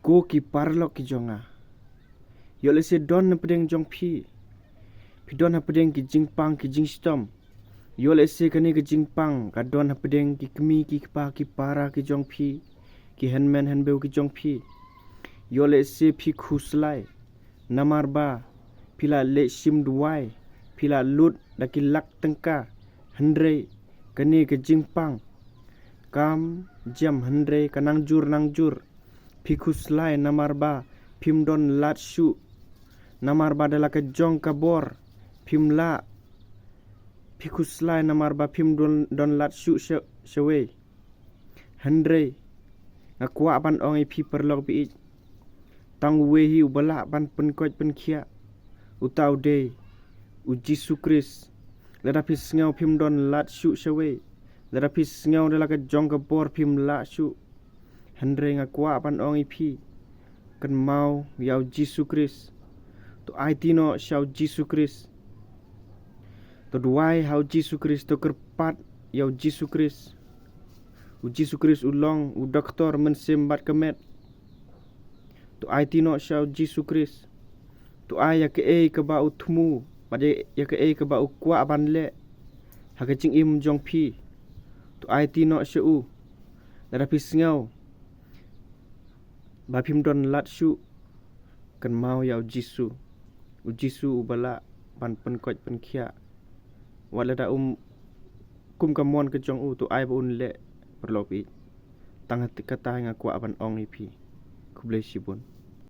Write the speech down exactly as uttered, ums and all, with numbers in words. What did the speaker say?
Ko ki paralok ki jong nga, ïoh lehse don hapdeng jong phi, phi don hapdeng ki jingpang ki jingshitom. Ïoh lehse kane ka jingpang ka don hapdeng ki kmie ki kpa ki para ki jong phi, ki hynmen hynbew ki jong phi. Ïoh lehse phi khuslai namar ba phi la leh shim duwai, phi la lut da ki lak tyngka, hynrei kane ka jingpang kam jem, hynrei ka nangjur nangjur phi khuslai namar ba phim don lad shuh, namar ba da la ka jong ka bor phim lah. Phi khuslai namar ba phim don, don lad shuh sha, shawei. Hynrei nga kwah ban ong ïa phi paralok baieit, tang uwei hi uba lah ban pynkoit pynkhiah, uta u dei U Jisu Khrist. Lada phi sngew phim don lad shuh shawei, lada phi sngew da la ka jong ka bor phim lah shuh, hynrei nga kwah ban ong ïa phi, kynmaw ïa U Jisu Khrist. To aiti noh sha U Jisu Khrist. To duwai ha U Jisu Khrist, to kyrpad ïa U Jisu Khrist. U Jisu Khrist u long u doktor mynsiem bad ka met. To aiti noh sha U Jisu Khrist. To ai ïa kaei kaba u thmu bad ïa, ïa kaei kaba u kwah ban leh ha ka jingim jong phi. To aiti noh sha u. Lada phi sngew ba phim don lad shuh, kynmaw ïa U Jisu. U Jisu uba lah ban pynkoit pynkhiah. Wat lada um kum ka mon ka jong u, to ai ba un leh, paralok baieit. Tang kata nga kwah ban ong ïa phi. Khublei shibun.